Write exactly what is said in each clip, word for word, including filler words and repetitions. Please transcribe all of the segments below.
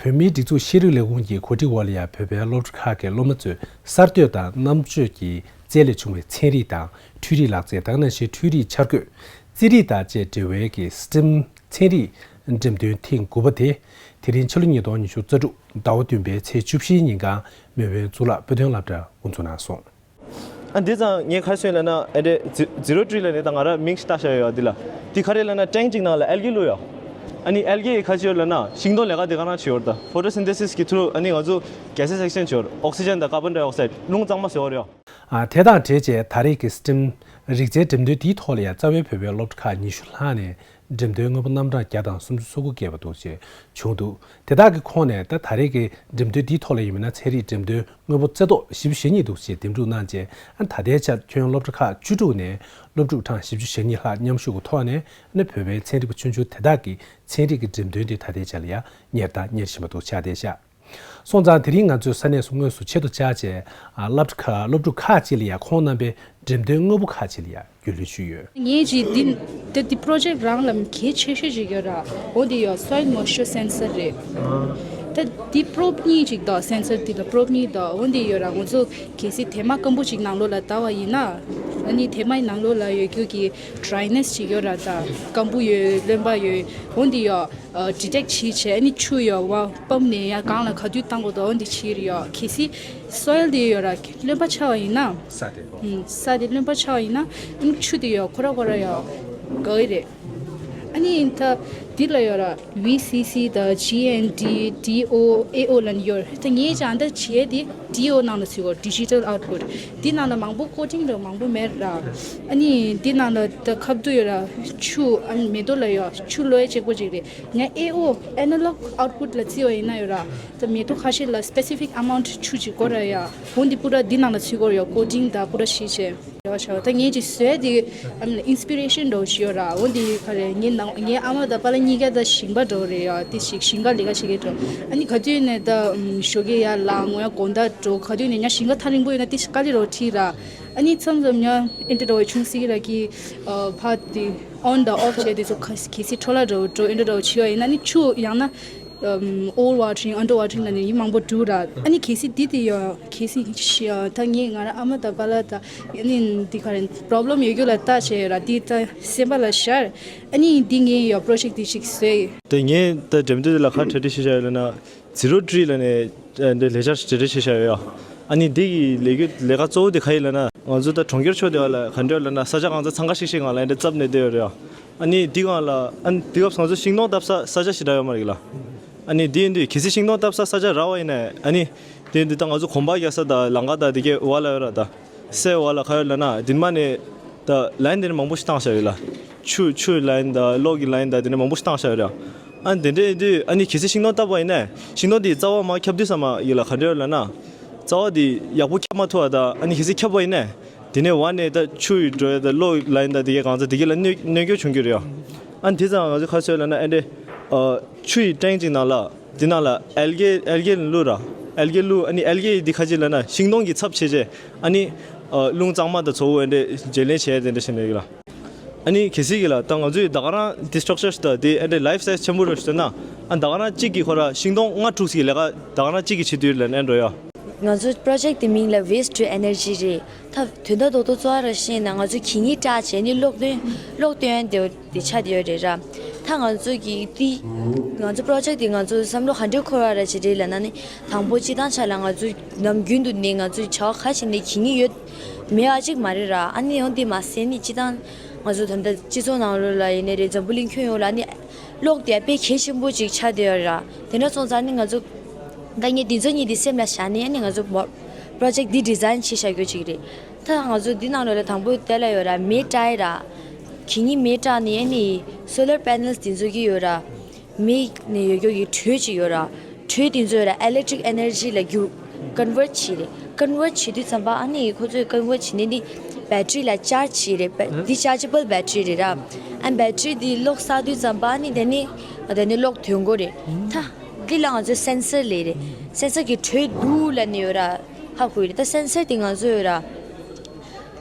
བོད་མིའི་སྒྲིག་འཛུགས་ཤེས་རིག་ལས་ཁུངས་ཀྱི་གོ་སྒྲིག་འོག་ལ་ཡང་བོད་པའི་སློབ་གྲྭ་ཁག་གི་སློབ་མ་ཚོས་གསར་གཏོད་དང་རྣམ་དཔྱོད་ཀྱི་རྩལ་ལས་བྱུང་བའི་ཚན་རིག་དང་འཕྲུལ་རིག་ལག་རྩལ། ད་ག་ནང་བཞིན་འཕྲུལ་རིག་འཆར་འགོད། རྩིས་རིག་དང་བཅས་འབྲེལ་བའི་གི་སི་ཊེམ་ཚན་རིག་འགྲེམས་སྟོན་ཐེངས་དགུ་པ་དེ་དེ་རིང་ཕྱི་ལོ་ཉིས་སྟོང་ཉི་ཤུ་རྩ་དྲུག་ཟླ་བ་བདུན་པའི་ཚེས་བཅུ་བཞིའི་ཉིན་གང་མེས་དབོན་གཙུག་ལག་དཔེ་སྟོན་སློབ་གྲྭར་དབུ་འཛུགས་གནང་སོང་། ཨ་འདི་ཙང་ངས་ག་རེ་ཟེར་ལབ་ན་ཨེ་འདྲས་ཛི་ཛི་རོ་ཊི་རི་ལབ་ནས་ད་ང་རང་མིང་ཞིག་བཏགས་བཞག་ཡོད་འདི་ལ། འདི་ག་རེ་ལབ་ན་ཊེང་ཅིག་ནང་ལ་ཨལ་གེ་བླུགས་ཡོད། ཨ་ནི་ཨལ་གེ་ག་ཅི་ཡོད་ལབ་ན་ཤིང་སྡོང་ལས་ཀ་དེ་ག་རང་བྱེད་ཡོད་ད། ཕོ་ཊོ་སིན་ཐེ་སིས་གི་ཐུ་རུ་ཨ་ནི་ང་ཚོ་གེ་སེ་སི་ཨེག་སི་ཅེན་ཇི་བྱེད་ཡོད། ཨོག་སི་ཇན་དང་ཀར་བོན་ཌའི་ཨོག་སའིཌ་རླུང་གཙང་མ་བཟོ་ཡོད་རེད། ཨ་དེ་དང་འབྲེལ་བྱས་ད་རེས་ཀྱི་སི་ཊེམ་རིག་རྩལ་འགྲེམས་སྟོན་འདིའི་ཐོག་ལ་ཡང་རྩ་བའི་བོད་པའི་སློབ་གྲྭ་ཁག་ཉི་ཤུ་ལྷག་ནས་འགྲེམས་སྟོན་དངོས་པོ་རྣམ་གྲངས་བརྒྱ་དང་སུམ་ཅུ་སོ་དགུ་བརྒལ་བ་འདུག་ཅེས་བྱུང་འདུག་དེ་དག་གི་ཁོངས་ནས་ད་ད་རེས་ཀྱི་འགྲེམས་སྟོན་འདིའི་ཐོག་ལ་ཡིན་མིན་ན་ཚན་རིག་འགྲེམས་སྟོན་དངོས་པོ་རྩེ་ཏོག་བཞི་བཅུ་ཞེ་གཉིས་འདུག་ཅེས་འདེམས་སྒྲུག་གནང་རྗེས། ཨ་ད་ལྟའི་ཆར་ཁྱོན་སློབ་གྲྭ་ཁག་བཅུ་དྲུག་ནས་སློབ་ཕྲུག་གྲངས་བཞི་བཅུ་ཞེ་གཉིས་ལྷག་མཉམ་ཞུགས་ཀྱི་ཐོག་ནས་ཨ་ནི་བོད་པའི་ཚན་རིག་པ་ཆུང་ཆུང་དེ་དག་གིས་ཚན་རིག་གི་འགྲེམས་སྟོན་དེ་ད་ལྟའི་ཆར་ལ་ཡང་གཉེར་དང་གཉེར་བཞིན་པ་འདུག་ཆགས་བསྡད་ཤག་སོང་ཙང་དེ་རིང་ང་ཚོས་ས་གནས་སུ་དངོས་སུ་ཆེད་དུ་བཅར་བྱས། ཨ་སློབ་གྲྭ་ཁག་སློབ་ཕྲུག་ཁག་ཅིག་ལ་ཡང་ཁོང་རྣམ་པའི་འགྲེམས་སྟོན་དངོས་པོ་ཁག་ཅིག་ལ་ཡང་རྒྱུས་ལོན་ཞུས་ཡོད། ངས་ཅིག་འདི་ད་འདི་པོ་རོ་ཇེག་རང་ལ་གལ་ཆེ་ཤོས་ཅིག་ཡོད་ར། འོ་འདི་ཡོད་སོའིལ་མོ་ཨིས་ཅར་སེན་སར་རེད། ད་འདི་པོ་རོབ་གཉིས་ཅིག་དང་སེན་སར་འདི་ལ་པོ་རོབ་གཉིས་དང་འོ་འདི་ཡོད་ར། ང་ཚོ་གལ་སྲིད་དེ་མ་སྐམ་པོ་ཅིག་ནང་ལོགས་ལ་བལྟ་བ་ཡིན་ན། ཨ་ནི་དེ་མའི་ནང་ལོགས་ལ་ཡོད་རྒྱུ་གི་ཌི་རའི་ནེ་སི་ཅིག་ཡོད་ར། ད་སྐམ་པོ་ཡོད་རློན་པ་ཡོད་འོ་འདི་ཡོད། ཌི་ཊེག་བྱེད་བྱས་ཨ་ནི་ཆུ་ཡོད་བ་པམ་ནས་ཡར་སྒང་ལ་ག་དུས་བཏང་དགོས་དོ་འདི་བྱེད་ཡོད། གལ་སྲིད་སོའིལ་དེ་ཡོད་ར་རློན་པ་ཆགས་པ་ཡིན་ན། ས་དེ་ཨུམ་ས་དེ་རློན་པ་ཆགས་པ་ཡིན་ན་ཨ་ནི་ཆུ་དེ་ཡོད་ཁོ་ར་ཁོ་ར་ཡོད་དགའ་གི་རེད། ཨ་ནི་ད་འདི་ལ་ཡོད་ར་ཝི་སི་སི་དང་ཇི་ཨེན་ཌི་ཌི་ཨོ་ཨེ་ཨོ་ལབ་ནི་ཡོད་རེད། ད་ངས་ཀྱང་འདི་བྱས་དེ་ཌི་ཨོ་ནང་ལ་ཚུད་གོ་ཌི་ཇི་ཊལ་ཨའུ་ཊི་པུཊ་འདི་ནང་ལ་མང་པོ་ཀོ་ཊིང་ར་མང་པོ་མེད་ར། ཨ་ནི་འདི་ནང་ལ་ད་ཁ་བསྡུ་ཡོད་ར་ཆུ་ཨ་ནི་མེ་ཏོག་ལ་ཡོད་ཆུ་ལོ་ཡ་གཅིག་པོ་ཅིག་རེད། ཡང་ཨེ་ཨོ་ཨེ་ན་ལོག་ཨའུ་ཊི་པུཊ་ལ་བརྩི་བ་ཡིན་ན་ཡོད་ར། ད་མེ་ཏོག་ཁ་ཤས་ལ་སི་པེ་སི་ཕིག་ཨ་མའུནཊ་ཆུ་ཅིག་དགོས་ར་ཡ། འོ་འདི་པུ་ར་འདི་ནང་ལ་ཚུད་དགོས་ར་ཡ་ཀོ་ཊིང་དང་པུ་ར་ཤི་བྱས་རེ་བ་བྱ་བ། ད་ངས་ཅིག་བཟོས་འདི་ཨ་ནི་ཨིན་སི་པི་རེ་ཤན་འདྲ་བོ་ཞིག་ཡོད་ར། འོ་འདི་ག་རེ་ངའི་ནང་ངའི་ཨ་མ་དང་པཱ་ལགས་གཉིས་ཀ་ད་ཞིང་པ་འདྲ་བོ་རེད་ཡ། དེ་ཞིག་ཞིང་ཁ་ལས་ཀ་བྱེད་མཁན་འདྲ་བོ། ཨ་ནི་ག་དུས་ནས་ད་ཞོགས་ཀས་ཡར་ལངས་ངོ་ཡ་དགོང་དག་འགྲོ་ག་དུས་ནས་ཉ་ཞིང་ཁ་ཐག་རིང་པོ་ཡོད་ན་དེ་དཀའ་ལས་ར་བོ་ཁྲིད་ར། ཨ་ནི་མཚམས་མཚམས་ཉ་ཨེ་འདྲ་འདྲ་བོ་ཆུང་སྲིད་ར་གི་ཕ་དེ་ཨོན་དང་ཨོཕ་བྱས་དེ་ཚོ་ག་གལ་སྲིད་འཕྲོ་བརླག་འདྲ་བོ་འགྲོ་ཨེ་འདྲ་འདྲ་བོ་བྱེད་ཡ་ཡིན་ན་ནི་ཆུ་ཡང་ན། ཨོ་ཝར་ཊ་རིང་ཨན་ཌར་ཝར་ཊ་རིང་ལ་ནི་ཡིན་མང་པོ་འདུག་ར། ཨ་ནི་གལ་སྲིད་འདི་དེ་ཡོད་གལ་སྲིད་ཤི་ད་ངས་ང་རང་ཨ་མ་དང་པཱ་ལགས་དང་ཨ་ནི་འདི་ག་རེ་པོ་རོབ་ལེམ་ཡོད་རྒྱུ་ལ་ལྟ་བྱས་ཡོད་ར། འདི་ད་སེམས་པ་ལ་ཤར། ཨ་ནི་འདི་ངས་ཡོད་པོ་རོ་ཇེག་འདི་ཞིག་བཟོས་ཡོད། དེ་ངས་ད་འགྲེམས་སྟོན་འདི་ལ་ག་གྲ་སྒྲིག་བྱས་བཞག་ཡོད་ལབ་ན་ཛི་རོ་ཊི་རི་ལབ་ནས་འདི་ལས་འཆར་ཞིག་གྲ་སྒྲིག་བྱས་བཞག་ཡོད། ཨ་ནི་འདི་གི་ལས་འགུལ་ལས་ཀ་གཙོ་བོ་དེ་ག་ཡིན་ལབ་ན་ང་ཚོ་ད་གྲོང་ཁྱེར་ཕྱོགས་དེ་བ་ལ་ག་འདྲ་ལབ་ན་ས་ཆ་གང་ཚ་འཚང་ཁ་ཤིག་ཤིག་ངང་ལ་འདི་བཙབ་ནས་བསྡད་ཡོད་རེད། ཨ་ནི་འདི་གང་ལ་ཨ་ནི་འདི་སྐབས་ང་ཚོ་ཤིང་སྡོང་བཏབ་ས་ས་ཆ་ཞིག་འདྲ་ཡོད་མ་རེད་ལ། ཨ་ནི་འདི་ཡིན་དུས་གལ་སྲིད་ཤིང་སྡོང་བཏབ་ས་ས་ཆ་རག་པ་ཡིན་ན་ཨ་ནི་དེ་འདི་ད་ང་ཚོ་གོམ་པ་རྒྱག་ས་དང་ལམ་ཁ་དང་དེ་གའི་བར་ལ་ཡོད་ར། ད་སའི་བར་ལ་ག་ཡོད་ལབ་ན་དེ་མ་ནས་ད་ལའིན་དེ་འདྲ་མང་པོ་ཞིག་བཏང་བཞག་ཡོད་ལ། ཆུ་ཆུའི་ལའིན་དང་གློག་གི་ལའིན་དང་དེ་འདྲ་མང་པོ་ཞིག་བཏང་བཞག་ཡོད་ར། ཨ་ནི་དེ་འདྲ་ཡིན་དུས་ཨ་ནི་གལ་སྲིད་ཤིང་སྡོང་བཏབ་པ་ཡིན་ན་ཤིང་སྡོང་དེ་རྩ་བ་མར་ཁྱབ་དུས་ཙམ་པ་ཡིན་ལ་ག་འདྲ་ཡོད་ལབ་ན་རྩ་བ་དེ་ཡག་པོ་ཁྱབ་མ་ཐུབ་པ་དང་ཨ་ནི་གལ་སྲིད་ཁྱབ་པ་ཡིན་ན། དེ་ནས་བར་ནས་ད་ཆུ་ཡི་འགྲོ་ཡ་ད་གློག་ལ་ཡིན་ད་དེ་གའི་གང་ཚ་དེ་གའི་ལ་གནོད་གནོད་སྐྱོན་བྱུང་གི་རེད་ཡ། ཨ་ནི་དེ་ཙང་ང་ཚོ་ག་ཚོད་ལབ་ན་ཨེ་འདྲེ། ཆུ་ཡི་ཊེང་ཅིག་ནང་ལ་དེ་ནང་ལ་ཨལ་གེ་ཨལ་གེ་བླུགས་ར། ཨལ་གེ་བླུགས་ཨ་ནི་ཨལ་གེ་ཡི་འདི་ག་ཅི་ལབ་ན་ཤིང་སྡོང་གི་ཚབ་བྱེད་བྱས་ཨ་ནི། རླུང་གཙང་མ་དང་བཙོག་པ་ཨེ་འདྲེ་བརྗེ་ལེན་བྱས་དེ་འདྲ་བྱས་ནས་ཡོད་ལ། ཨ་ནི་གལ་སྲིད་ཀྱི་ལ་ད་ང་ཚོས་ད་ག་རང་འདི་སི་ཊྲག་ཅར་ཞིག་ད་དེ་ཨེ་འདྲེ་ལའིཕ་སའིཛ་ཆེན་པོ་རུ་ཞིག་ད་ན་ཨ་ད་ག་རང་གཅིག་གི་ཁོ་ར་ཤིང་སྡོང་ལྔ་དྲུག་ཅིག་ལས་ཀ་ད་ག་རང་གཅིག་གི་བྱེད་དུས་ལ་ནས་འགྲོ་ཡ། ང་ཚོ་པོ་རོ་ཇེག་དེ་མིང་ལ་Waste to Energy རེད། ད་དོན་དག་རྡོག་རྡོག་གཙོ་བོ་ར་བཤད་ན་ང་ཚོ་གད་སྙིགས་བཀྲ་བྱས་ནས་གློག་འདོན་གློག་འདོན་དེ་དེ་ཆ་དེ་ཡོད་རེད་ར། ད་ང་ཚོ་གི་དེ་ང་ཚོ་པོ་རོ་ཇེག་དེ་ང་ཚོ་བསམ་བློ་ག་འདྲ་འཁོར་བ་ར་ཅིག་རེད་ལབ་ན་ནི་དང་པོ་སྤྱི་བཏང་ཆ་ལ་ང་ཚོ་ནམ་རྒྱུན་དུ་ནས་ང་ཚོ་བྱ་བ་ག་བྱས་ནས་གད་སྙིགས་ཡོད་མེད་པ་ཅིག་མ་རེད་ར། ཨ་ནི་ཡང་དེ་མ་ཟད་ནི་སྤྱི་བཏང་ང་ཚོ་ད་ལྟ་སྤྱི་ཚོགས་ནང་ལོགས་ལ་ཡིན་ནའི་རེད་འཛམ་བུ་གླིང་ཁྱོན་ཡོངས་ལ་ནི་གློག་དེ་དཔེ་གལ་ཆེན་པོ་ཅིག་ཆགས་བསྡད་ཡོད་ར། དེ་འདྲ་སོང་ཙང་ནི་ང་ཚོ་ད་ངས་འདི་ཚོ་གཉིས་དེ་སེམས་ལ་བཞག་ནས་ནི་ང་ཚོ་པོ་རོ་ཇེག་འདི་ཌི་ཛའིན་བྱས་བཞག་རྒྱུ་ཅིག་རེད། ད་ང་ཚོ་འདི་ནང་ལོགས་ལ་དང་པོ་དེ་ལ་ཡོད་ར་མེ་བཀྲ་ཡི་ར། གད་སྙིགས་མེ་བཀྲ་ནི་ཨ་ནི་སོ་ལར་པེ་ནལ་འདི་ཚོ་གི་ཡོད་ར། མེ་ནས་ཡོད་རྒྱུ་གི་དྲོད་ཅིག་ཡོད་ར། དྲོད་དེ་ཚོ་ཡོད་ར་ཨི་ལེག་ཊི་རིག་ཨེ་ནར་ཇི་ལ་བསྒྱུར་ཀོན་ཝརཊ་བྱས་རེད། ཀོན་ཝརཊ་བྱེད་དུས་ཙམ་པ་ཨ་ནི་ཁོ་ཚོས་ཀོན་ཝརཊ་བྱས་ནས་འདི་བེ་ཊི་རི་ལ་ཅར་ཇི་བྱས་རེད། བེ་འདི་ཅར་ཇེ་བལ་བེ་ཊི་རི་རེད་ར། ཨ་བེ་ཊི་རི་འདི་གློག་བསགས་དུས་ཙམ་པ་ཨ་ནི་དེ་ནི་དེ་ནི་གློག་ཐོན་གོ་རེད། ད་འདི་ལ་ང་ཚོས་སེན་སར་ལས་རེད། སེན་སར་གི་དྲོད་འདུག་ལབ་ནས་ཡོད་ར་ཧ་གོ་ཡི་རེད། ད་སེན་སར་དེ་ང་ཚོ་ཡོད་ར་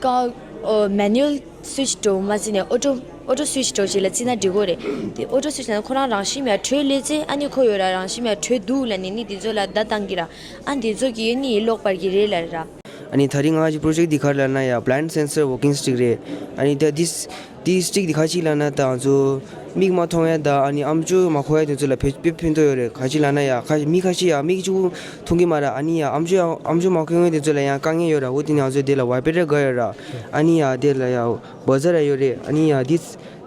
ཀ་ཨོ་མེ་ནུ་ཨལ་སུའིཆ་འགྲོ་མ་ཟིན་ནས་ཨོ་ཊོ་ ཨོ་ཊོ་སུའི་ཆི་འདྲ་བོ་ཅིག་ལ་བརྩིས་ན་འགྲིག་གོ་རེད། དེ་ཨོ་ཊོ་སུའི་ཆི་ན་ཁོ་རང་རང་བཞིན་མེད་ཡ་དྲོད་སླེབས་ཚེ་ཨ་ནི་ཁོ་ཡོད་ར་རང་བཞིན་མེད་ཡ་དྲོད་འདུག་ལབ་ནས་ནི་དེ་ཚོ་ལ་བརྡ་བཏང་གི་ར། ཨ་ནི་དེ་ཚོ་གིས་ནི་ཡིད་ལོག་པར་གྱི་རེད་ལབ་ར། ཨ་ནི་ད་རིང་ང་ཚོའི་པོ་རོ་ཇེཀ་འདི་ག་རེ་ལབ་ན་ཡ་blind sensor walking stick རེད། ཨ་ནི་ད་this this stick འདི་ག་ཅིག་ལབ་ན་ད་ང་ཚོ་མིག་མ་མཐོང་ཡ་ད་ཨ་ནི་ཨམ་ཅོག་མ་གོ་ཡ་དེ་ཚོ་ལ་དཔེ་དཔེ་ཕན་ཐོགས་ཡོད་རེད། ག་ཅིག་ལབ་ན་ཡ་ཁ་མི་ཁ་ཤས་ཡ་མིག་གཅིག་པུ་མཐོང་གི་མ་རེད། ཨ་ནི་ཡ་ཨམ་ཅོག་ཡ་ཨམ་ཅོག་མ་གོ་ཡ་དེ་ཚོ་ལ་ཡང་དཀའ་ངལ་ཡོད་རེད། འོ་དེ་ནི་ང་ཚོ་དེ་ལ་vibrator དགའ་ཡོད་ར། ཨ་ནི་ཡ་དེ་ལ་ཡ་བ་ཛ་ར་ཡོད་རེད། ཨ་ནི་ཡ་འདི་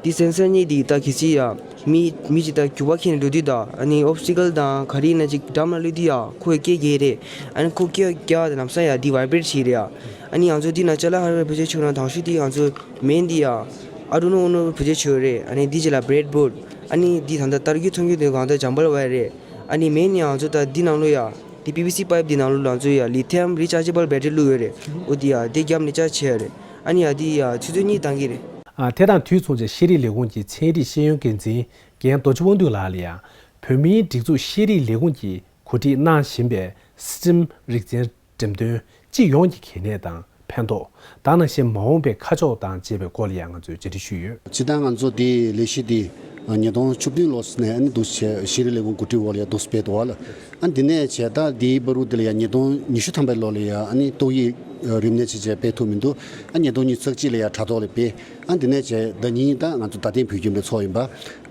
འདི་སེན་སར་གཉིས་འདི་ད་གལ་སྲིད་ཡ་མི་མི་གཅིག་ད་རྒྱུག་པ་ཁྱེར་ནས་འགྲོ་དུས་ད་ཨ་ནི་ཨོབ་སི་ཊི་ཀལ་དང་ག་རེ་ཡིན་ན་ཅིག་འགྲམ་ལ་སླེབས་དུས་ཡ་ཁོས་སྐད་རྒྱག་རེད། ཨ་ནི་ཁོ་སྐད་རྒྱག་དེ་ལམ་སང་ཡ་འདི་vibrate བྱེད་རེད་ཡ། ཨ་ནི་ང་ཚོ་འདི་ན་ཅ་ལག་ཧར་ཝེར་བེད་སྤྱོད་བྱེད་ན་དང་ཤོས་འདི་ང་ཚོ་མེན་འདི་ཡ་ཨ་རུ་ནོ་ཨུ་ནོ་བེད་སྤྱོད་བྱེད་རེད། ཨ་ནི་འདི་རྗེས་ལ་breadboard ཨ་ནི་འདི་ད་ལྟ་ལྟ་རྒྱུ་མཐོང་རྒྱུ་འདི་གང་ལྟར་ཇམ་པལ་ཝེར་རེད། ཨ་ནི་མེན་ནི་ང་ཚོ་ད་འདི་ནང་ལོ་ཡ་འདི་པི་ཝི་སི་པའིབ་འདི་ནང་ལོ་ང་ཚོ་ཡ་lithium rechargeable battery བླུགས་ཡོད་རེད། འོ་འདི་ཡ་འདི་རྒྱབ་ནས་ཅར་བྱེད་ཡ་རེད། ཨ་ནི་ཡ་འདི་ཡ་ཆུ་ཚོད་གཉིས་བཏང་གི་རེད། ཨ། དེ་དང་དུས་མཚུངས་ཀྱི་ཤེས་རིག་ལས་ཁུངས་ཀྱི་ཚན་རིག་ཤེས་ཡོན་འགན་འཛིན་རྒན་རྡོ་རྗེ་དབང་འདུས་ལགས་ལ་ཡང་བོད་མིའི་སྒྲིག་འཛུགས་ཤེས་རིག་ལས་ཁུངས་ཀྱིས་གོ་སྒྲིག་གནང་བཞིན་པའི་STEAM རིག་རྩལ་འགྲེམས་སྟོན་སྤྱི་ཡོངས་ཀྱི་གལ་གནད་དང་ཕན་ཐོགས། ད་ནང་བཞིན་མ་འོངས་པའི་ཁ་ཕྱོགས་དང་བཅས་པའི་སྐོར་ལ་ཡང་ང་ཚོས་བཅར་འདྲི་ཞུས་ཡོད། སྤྱིར་བཏང་ང་ཚོ་འདི་ལས་གཞི་འདི་ཉིས་སྟོང་བཅུ་བདུན་ལོ་ནས་ཨ་ནི་འདུག་སེ་བྱས་ཤེས་རིག་ལས་ཁུངས་གོ་སྒྲིག་འོག་ལ་ཡ་འདུག་སེ་སྤེལ་འདུག་བ་ལ། ཨ་འདི་ནས་བྱས་ད་འདིའི་བར་དུ་འདི་ལ་ཡ་ཉིས་སྟོང་ཉི་ཤུ་ཐམ་པའི་ལོ་ལ་ཡ་ཨ་ནི་ཏོག་དབྱིབས་རིམས་ནད་ཅེས་བྱས་སྤེལ་ཐུབ་མི་འདུག་ཨ་ཉིས་སྟོང་ཉི་ཤུ་རྩ་གཅིག་ལ་ཡ་དྲ་ཐོག་ལ་སྤེལ། ཨ་འདི་ནས་བྱས་ཟླ་ཉིན་ད་ང་ཚོ་རྡ་སྟེང་བོད་ཁྱིམ་པའི་ཚོགས་ཡིན་པ།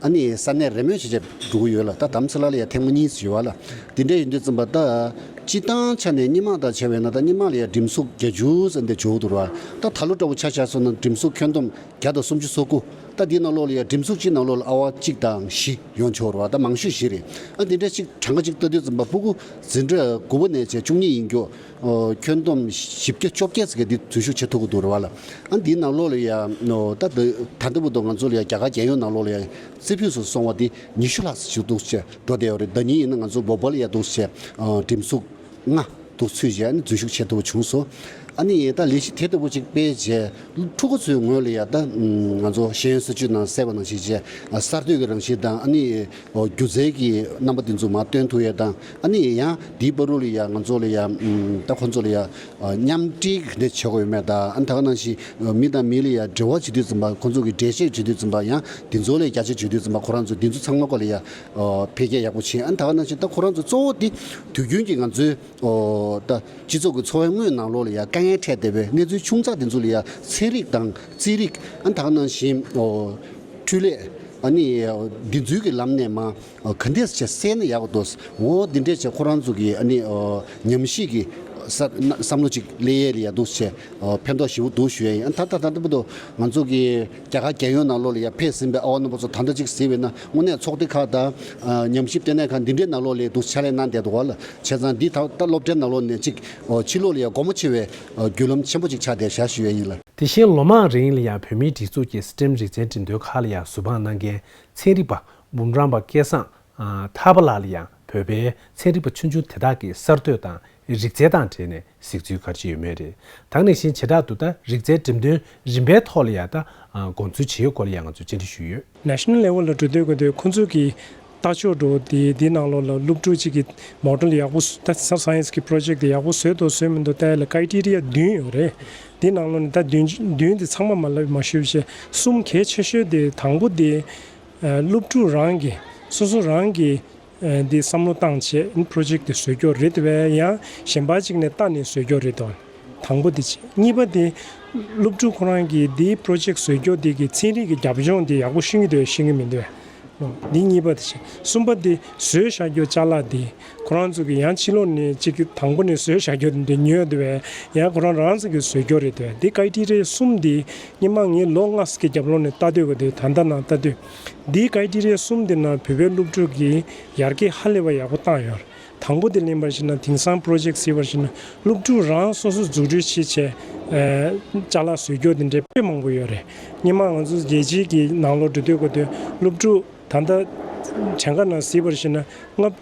ཨ་ནི་ས་གནས་རེས་མོས་བྱས་བྱས་འགྲོ་གི་ཡོད་ལ། ད་དམ་ཚིག་ལ་ལ་ཡ་ཐེངས་མ་གཉིས་ཙམ་ཡོད་བ་ལ། འདི་འདྲ་ཡིན་དུས་ཙམ་པ་ད་སྤྱིར་བཏང་ཆ་ནས་སྔོན་མ་དང་བྱས་པས་ན་ད་སྔོན་མ་ལ་ཡ་འགྲེམས་གཟུགས་བརྒྱད་ཅུ་ཙམ་དེ་འཇོག་འདུག་ར། ད་ད་ལོ་འདྲ་བོ་ཆ་བཞག་སོང་ན་འགྲེམས་གཟུགས་ཁྱོན་བསྡོམས་བརྒྱ་དང་སུམ་ཅུ་སོ་དགུ། ད་འདི་ནང་ལོགས་ལ་ཡ་འགྲེམས་གཟུགས་གཅིག་ནང་ལོགས་ལ་ཨ་ཝར་གཅིག་དང་བཞི་ཡོང་ཆོག་ར་བ། ད་མང་ཤོས་བཞི་རེད། ཨ་འདི་འདྲ་ཞིག་གྲངས་ཀ་གཅིག་ལྟ་དུས་ཙམ་པ་ཕྲུ་གུ་འཛིན་གྲྭ་དགུ་པ་ནས་བྱས་བཅུ་གཉིས་ཡིན་རྒྱུ། ཨོ། ཁྱོན་བསྡོམས་བཞི་བརྒྱ་བཅོ་བརྒྱད་ཙམ་གྱིས་འདི་འཛུལ་ཞུགས་བྱེད་ཐུབ་ཀྱི་འདུག་ར་བ་ལ། ཨ་འདིའི་ནང་ལོགས་ལ་ཡ་ཨོ་ད་ད་ལྟ་བར་དུ་ང་ཚོ་ལ་ཡ་རྒྱ་གར་རྒྱལ་ཡོངས་ནང་ལོགས་ལ་ཡ་རྩེ་ཕུད་སུ་སོང་བ་འདི་ཉི་ཤུ་ལྷག་ཙམ་ཞིག་འདུག་ཅེས་འགྲོ་བསྡད་ཡོད་རེད། ཟླ་ཉིན་ཡིན་ན་ང་ཚོ་བོ་པལ་ལ་ཡ་འདུག་ཅེས་ཨོ་འགྲེམས་གཟུགས་ལྔ་འདུག་ཚུད་བྱས་ཨ་ནི་འཛུལ་ཞུགས་བྱེད་ཐུབ་པ་བྱུང་སོང་། ཨ་ནི་ད་ལས་གཞི་དེ་ལྟ་བུ་ཅིག་སྤེལ་རྗེས་ཕྲུ་གུ་ཚོའི་ངོས་ལ་ཡ་ད་ང་ཚོ་ཤེས་ཡོན་སྲིད་བྱུས་ནང་གསལ་བ་ནང་བཞིན་བྱས་གསར་གཏོད་ཀྱི་རང་བཞིན་དང་ཨ་ནི་སྒྱུ་རྩལ་གྱི་རྣམ་པ་དེ་ཚོ་མར་སྟོན་ཐུབ་ཡ་དང་ཨ་ནི་ཡང་དེའི་བར་དུ་ལ་ཡ་ང་ཚོ་ལ་ཡ་ད་ཁོ་ཚོ་ལ་ཡ་མཉམ་འབྲེལ་ག་འདྲ་བྱེད་དགོས་ཡོད་མེད་དང་ཨ་ནི་ད་ག་ནང་བཞིན་མི་དང་མི་ལ་ཡ་འབྲེལ་བ་བྱེད་དུས་ཙམ་པ་ཁོ་ཚོ་གི་འགྲེལ་བཤད་བྱེད་དུས་ཙམ་པ་ཡང་དེ་ཚོ་ལ་རྒྱ་ཆེ་བྱེད་དུས་ཙམ་པ་ཁོ་རང་ཚོ་དེ་ཚོ་ཚང་མ་སྐོར་ལ་ཡ་འཕེལ་རྒྱས་ཡག་པོ་ཕྱིན། ཨ་ནི་ད་ག་ནང་བཞིན་ད་ཁོ་རང་ཚོ་གཙོ་བོ་དེ་དུས་རྒྱུན་གྱི་ང་ཚོའི། ཨོ། ད་སྤྱི་ཚོགས་ཀྱི་འཚོ་བའི་དངོས་ནང་ལོགས་ལ་ཡ་དཀའ་ངལ་འཕྲད་བསྡད་པའི་གནས་ཚུལ་ཆུང་ཙག་དེ་ཚོ་ལ་ཡ་ཚན་རིག་དང་རྩིས་རིག་ཨ་ནི་ད་ག་ནང་བཞིན་ཨོ་འཕྲུལ་ལས་ཨ་ནི་འདི་ཚོའི་གི་ལམ་ནས་མ་ཨོ་ག་འདྲས་བྱས་སེལ་ན་ཡག་པོ་འདུག་འོ་འདི་འདྲས་བྱས་ཁོ་རང་ཚོ་གི་ཨ་ནི་ཨོ་ཉམས་ཞིབ་ཀྱི་ས་བསམ་བློ་ཅིག་སླེབས་ཡས་ལ་ཡ་འདུག་བྱས་ཨོ་ཕན་ཐོགས་ཞེ་པོ་འདུག་ཞུ་ཡས་ཡིན། ཨ་ད་ད་ད་ལྟ་བར་དུ་ང་ཚོ་གི་རྒྱ་གར་རྒྱལ་ཡོངས་ནང་ལོགས་ལ་ཡ་ཕེབས་ཟིན་པའི་ཨ་བ་རྣམ་པ་ཚོ་ད་ལྟ་ཅིག་གཟིགས་པས་ན་དངོས་གནས་ཚོགས་སྡེ་ཁག་དང་ཨ་ཉམས་ཞིབ་ལྟེ་གནས་ཁག་འདི་འདྲའི་ནང་ལོགས་ལ་འདུག་ཕྱག་ལས་གནང་བསྡད་འདུག་བ་ལ། བྱས་ཙང་འདི་ད་ལྟ་སློབ་གྲྭའི་ནང་ལོགས་ནས་ཅིག་ཨོ་ཕྱི་ལོགས་ལ་ཡ་སྒོ་མོ་ཕྱེ་བའི་ཨོ་བརྒྱུད་ལམ་ཆེན་པོ་ཅིག་ཆགས་བསྡད་བཞག་ཞུ་ཡས་ཡིན་ལ། དེ་བཞིན་ལོ་མང་རིང་ལ་ཡང་བོད་མིའི་སྒྲིག་འཛུགས་ཀྱི་སི་ཊེམ་རིག་རྩལ་འགྲེམས་སྟོན་ཁག་ལ་ཡང་ཟུར་དཔང་གནང་མཁན་ཚན་རིག་པ་འབུམ་རམས་པ་སྐལ་བཟང་ཐར་པ་ལགས་ལ་ཡང་བོད་པའི་ཚན་རིག་པ་ཆུང་ཆུང་དེ་དག་གི་གསར་གཏོད་དང་རིག་རྩལ་དང་འབྲེལ་ནས་གཟིགས་ཚུལ་ག་རེ་ཡོད་མེད་རེད། ད་ག་ནང་བཞིན་བྱེ་བྲག་ཏུ་ད་རིག་རྩལ་འགྲེམས་སྟོན་རིམ་པའི་ཐོག་ལ་ཡང་ད་དགོངས་ཚུལ་ཇི་ཡོད་སྐོར་ལ་ཡང་ང་ཚོས་བཅར་འདྲི་ཞུས་ཡོད། National level ལ་འགྲོ་དུས་ག་དུས་ཁོང་ཚོས་ཀྱི་ལྟ་ཕྱོགས་འགྲོ་དེ་དེའི་ནང་ལོགས་ལ་སློབ་ཕྲུག་ཅིག་གི་མོ་ཌེལ་ཡག་པོ་ད་science གི་project དེ་ཡག་པོ་བཟོས་འདུག་བཟོས་མི་འདུག་ལྟ་ཡ་ལ་criteria བདུན་ཡོད་རེད། དེའི་ནང་ལོགས་ནས་ད་བདུན་བདུན་དེ་ཚང་མ་མ་ལབ་མ་ཞུས་བྱས་གསུམ་གལ་ཆེ་ཤོས་དེ་དང་པོ་དེ་སློབ་ཕྲུག་རང་གི་སོ་སོ་རང་གི་འདི་བསམ་བློ་བཏང་བྱས་project དེ་བཟོས་རྒྱུ་རེད་དེ་བས་ཡང་གཞན་པ་ཅིག་ནས་ལྟ་ནས་བཟོས་རྒྱུ་རེད་དོ། དང་པོ་དེ་བྱས། གཉིས་པ་དེ་སློབ་ཕྲུག་ཁོ་རང་གིས་འདིའི་project བཟོས་རྒྱུ་དེ་གི་ཚན་རིག་གི་རྒྱབ་ལྗོངས་དེ་ཡག་པོ་ཤེས་ཀྱི་འདུག་ཤེས་ཀྱི་མི་འདུག་འདི་གཉིས་པ་དེ་བྱས། གསུམ་པ་དེ་བཟོས་བཞག་རྒྱུ་ཅ་ལག་དེ་ཁོ་རང་ཚོ་གི་ཡང་ཕྱི་ལོགས་ནས་ཅིག་གི་དང་པོ་ནས་བཟོས་བཞག་རྒྱུ་དེ་འདྲ་ཉོས་དེ་བས་ཡང་ཁོ་རང་རང་ཚོ་གིས་བཟོས་རྒྱུ་རེད་དེ་བས་འདི་criteria གསུམ་དེ་སྔོན་མ་ངས་ལོ་ལྔ་ཙམ་གི་རྒྱབ་ལོགས་ནས་ལྟ་དུས་ག་དུས་ད་ལྟ་ནང་ལྟ་དུས། འདིའི་criteria གསུམ་དེ་ནང་བོད་པའི་སློབ་ཕྲུག་གིས་ཡར་རྒྱས་ཧ་ལས་པ་ཡག་པོ་བཏང་ཡོད་རེད། དང་པོ་དེ་ལེན་པར་བྱས་ན་དེང་སང་project ཟེར་བར་བྱས་ན་སློབ་ཕྲུག་རང་སོ་སོ་རྫུ་འཕྲུལ་ཕྱིན་བྱས་ཨེ་ཅ་ལག་བཟོ་རྒྱུ་དེ་འདྲའི་དཔེ་མང་པོ་ཡོད་རེད། སྔོན་མ་ང་ཚོ་རྒྱལ་སྤྱིའི་གི་ནང་ལོགས་འགྲོ་དུས་ག་དུས་སློབ་ཕྲུག་ད་ལྟ་གྲངས་ཀ་ནང་གཟིགས་པར་བྱས་ན་ལྔ་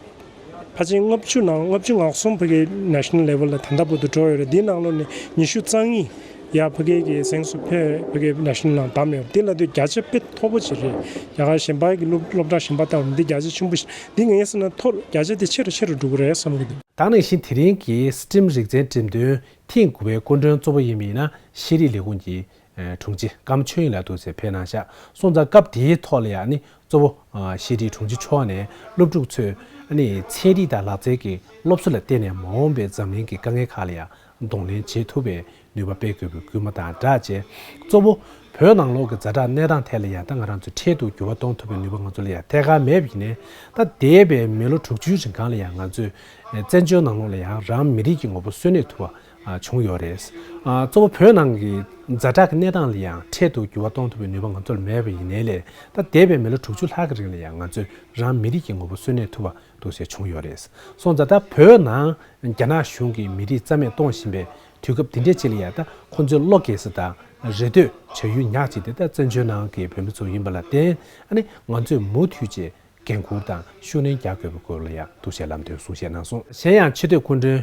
ཕལ་ཆེར་ལྔ་བཅུ་ནང་ལྔ་བཅུ་ང་གསུམ་ཕ་གི་national level ལ་ད་ལྟ་བར་དུ་འགྲོ་ཡོད་རེད། འདིའི་ནང་ལོགས་ནས་ཉི་ཤུ་རྩ་གཉིས་ཡ་ཕ་གི་གི་གཟེངས་སུ་ཕེབས་ཕ་གི་national ནང་བདམས་ཡོད། འདི་ལ་དུས་བརྒྱ་ཆ་དཔེ་མཐོ་པོ་ཅིག་རེད། རྒྱ་གར་གཞན་པ་གི་སློབ་སློབ་གྲྭ་གཞན་པ་ལྟ་བུ་འདི་བརྒྱ་ཆ་ཆེན་པོ་ཞིག་འདི་ངས་བསམ་ན་མཐོ་རུ་བརྒྱ་ཆ་དེ་ཆེ་རུ་ཆེ་རུ་འགྲོ་གི་རེད་བསམ་གི་འདུག་ད་ག་ནང་བཞིན་དེ་རིང་གི་སི་ཊེམ་རིག་རྩལ་འགྲེམས་སྟོན་ཐེངས་དགུ་པའི་སྐུ་མགྲོན་གཙོ་བོ་ཡིན་པ་ཡིན་ན་ཤེས་རིག་ལས་ཁུངས་ཀྱི་ དྲུང་ཆེ་ཀརྨ་ཆོས་དབྱིངས་ལགས་འདུག་ཟེར་ཕེབས་གནང་ཤག་སོང་ཙང་སྐབས་དེའི་ཐོག་ལ་ཡང་ནི་གཙོ་བོ་ཤེས་རིག་དྲུང་ཆེ་མཆོག་ནས་སློབ་ཕྲུག་ཚོས་ནི་ཚན་རིག་དང་ལག་རྩལ་གྱི་སློབ་གསོ་ལ་བརྟེན་ནས་མ་འོངས་པའི་འཛམ་གླིང་གི་དཀའ་ངལ་ཁག་ལ་ཡང་གདོང་ལེན་བྱེད་ཐུབ་པའི་ནུས་པ་སྤེལ་དགོས་པའི་སྐུལ་མ་དང་སྦྲགས་བྱས། གཙོ་བོ་བོད་ནང་ལོགས་ཀྱི་ཛ་དྲག་གནས་སྟངས་ཐད་ལ་ཡང་ད་ང་རང་ཚོས་འཕྲལ་དུ་འགྱུར་བ་གཏོང་ཐུབ་པའི་ནུས་པ་ང་ཚོ་ལ་ཡང་ཐད་ཀར་མེད་པ་ཡིན་ནའི། ད་འདས་པའི་མི་ལོ་དྲུག་ཅུའི་རིང་གང་ལ་ཡང་ང་ཚོས་བཙན་བྱོལ་ནང་ལོགས་ལ་ཡང་རང་མི་རིགས་ཀྱི་ངོ་བོ་གསོན་གནས་ཐུབ་པ་བྱུང་ཡོད་རེད། གཙོ་བོ་བོད་ནང་གི་ཛ་དྲག་གི་གནས་སྟངས་ལ་ཡང་འཕྲལ་དུ་འགྱུར་བ་གཏོང་ཐུབ་པའི་ནུས་པ་ང་ཚོར་མེད་པ་ཡིན་ནའི་ལས། ད་འདས་པའི་མི་ལོ་དྲུག་ཅུ་ལྷག་གི་རིང་ལ་ཡང་ང་ཚོས་རང་མི་རིགས་ཀྱི་ངོ་བོ་གསོན་གནས་ཐུབ་པ་འདུག་ཟེར་བྱུང་ཡོད་རེད། སོང་ཙང་ད་བོད་ནང་རྒྱ་ནག་གཞུང་གིས་མི་རིགས་རྩ་མེད་གཏོང་བཞིན་པའི་དུས་སྐབས་འདི་འདྲའི་ཅིག་ལ་ཡང་ད་ཁོང་ཚོའི་བློ་འགེལ་ས་དང་རེ་ལྟོས་བྱ་ཡུལ་ཉག་གཅིག་དེ་ད་བཙན་བྱོལ་ནང་གི་བོད་མི་ཚོ་ཡིན་པ་ལ་བརྟེན། ཨ་ནི་ང་ཚོས་མུ་མཐུད་བྱས་འགན་འཁུར་དང་ཤུགས་སྣོན་རྒྱག་དགོས་པའི་སྐོར་ལ་ཡང་འདུག་ཟེར་ལམ་སྟོན་གསུང་བཤད་གནང་སོང་། གཞན་ཡང་ཆེས་མཐོའི་སྐུ་མགྲོན་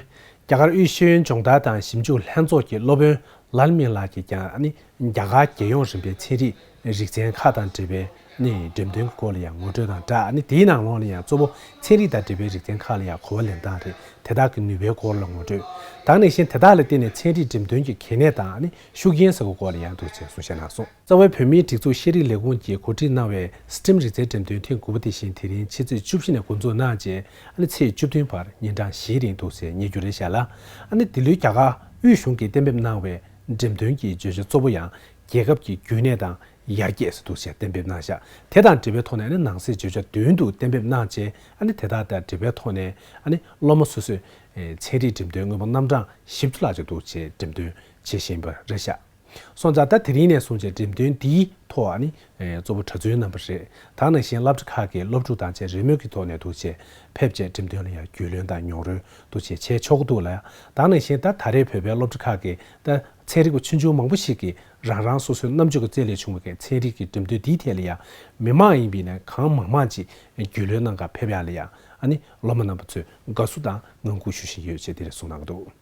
རྒྱ་གར་དབུས་ཤེས་ཡོན་སྦྱོང་བརྡར་དང་ཞིབ་འཇུག་ལྷན་ཚོགས་ཀྱི་སློབ་དཔོན་ལཱལ་མིང་ལགས་ཀྱིས་ཀྱང་ཨ་ནི་རྒྱ་གར་རྒྱལ་ཡོངས་རིམ་པའི་ཚན་རིག་རིག་ཚན་ཁག་དང་འབྲེལ་བའི་ནི་འགྲེམས་སྟོན་གྱི་སྐོར་ལ་ཡང་ངོ་སྤྲོད་དང་སྦྲགས། ཨ་ནི་དེའི་ནང་ལོགས་ལ་ཡང་གཙོ་བོ་ཚན་རིག་དང་འབྲེལ་བའི་རིག་ཚན་ཁག་ལ་ཡང་གོ་བ་ལེན་སྟངས་རེད། དེ་དག་གི་ནུས་པའི་སྐོར་ལ་ངོ་སྤྲོད་དང་། ནང་བཞིན་དེ་དག་ལ་བརྟེན་ནས་ཚན་རིག་འགྲེམས་སྟོན་གྱི་གལ་གནད་དང་ཨ་ནི་ཤུགས་རྐྱེན་ཟེར་བའི་སྐོར་ལ་ཡང་འདུག་ཅེས་གསུང་བཤད་གནང་སོང་། རྩ་བའི་བོད་མིའི་སྒྲིག་འཛུགས་ཤེས་རིག་ལས་ཁུངས་ཀྱིས་གོ་སྒྲིག་གནང་བའི་སི་ཊིམ་རིག་རྩལ་འགྲེམས་སྟོན་ཐེངས་དགུ་པ་དེ་བཞིན་དེ་རིང་ཕྱི་ཚེས་བཅུ་བཞི་ནས་འགོ་འཛུགས་གནང་རྗེས་ཨ་ནི་ཚེས་བཅུ་བདུན་བར་ཉིན་གྲངས་བཞིའི་རིང་འདུག་ཅེས་ཉན་རྒྱུ་རེད་བཞག་ལ། ཨ་ནི་འདི་ལོའི་རྒྱ་གར་དབུས་གཞུང་གིས་གཏན་འབེབས་གནང་བའི་འགྲེམས་སྟོན་གྱི་བརྗོད་བྱ་གཙོ་བོ་ཡང་རྒྱལ་ཁབ་ཀྱི་རྒྱུན་གནས་དང་ཡར་རྒྱས་སུ་འདུག་ཅེས་གཏན་འབེབས་གནང་བཞག་དེ་དང་འབྲེལ་བའི་ཐོག་ནས་ཨ་ནི་ནང་གསེས་བརྗོད་བྱ་བདུན་དུ་གཏན་འབེབས་གནང་རྗེས་ཨ་ནི་དེ་དག་དང་འབྲེལ་བའི་ཐོག་ནས་ཨ་ནི་སློབ་མ་སོ་སོས་ཚན་རིག་འགྲེམས་སྟོན་དངོས་པོ་རྣམ་གྲངས་བཞི་བཅུ་ལྷག་ཅིག་འདུག་ཅེས་འགྲེམས་སྟོན་བྱེད་བཞིན་པ་རེད་བཞག་སོང་ཙང་ད་དེ་རིང་ནས་བཟུང་བྱས་འགྲེམས་སྟོན་འདིའི་ཐོག་ཨ་ནི་གཙོ་བོ་གྲྭ་བཙུན་རྣམ་པ་རེད། ད་ནང་བཞིན་སློབ་གྲྭ་ཁག་གི་སློབ་ཕྲུག་དང་བཅས་རེས་མོས་ཀྱི་ཐོག་ནས་འདུག་ཅེས་ཕེབས་བྱས་འགྲེམས་སྟོན་ལ་ཡང་རྒྱུས་ལོན་དང་མྱོང་རོལ་འདུག་ཅེས་བྱས་ཆོག་གི་འདུག་ལ། ད་ནང་བཞིན་ད་ད་རེས་བོད་པའི་སློབ་གྲྭ་ཁག་གི་ད་ཚན་རིག་པ་ཆུང་ཆུང་མང་པོ་ཞིག་གིས་རང་རང་སོ་སོའི་རྣམ་དཔྱོད་ཀྱི་རྩལ་ལས་བྱུང་བའི་ཚན་རིག་གི་འགྲེམས་སྟོན་འདིའི་ཐད་ལ་ཡང་མི་མང་ཡིན་པའི་ནས་གང་མང་མང་ཅིག་རྒྱུས་ལོན་གནང་གར་ཕེབས་ཡག་ལ་ཡང་ཨ་ནི་སློབ་མ་རྣམ་པ་ཚོས་དགའ་བསུ་དང་ངང་སྒུག་ཞུ་བཞིན་ཡོད་ཅེས་དེ་རེད་གསུངས་གནང་གི་འདུག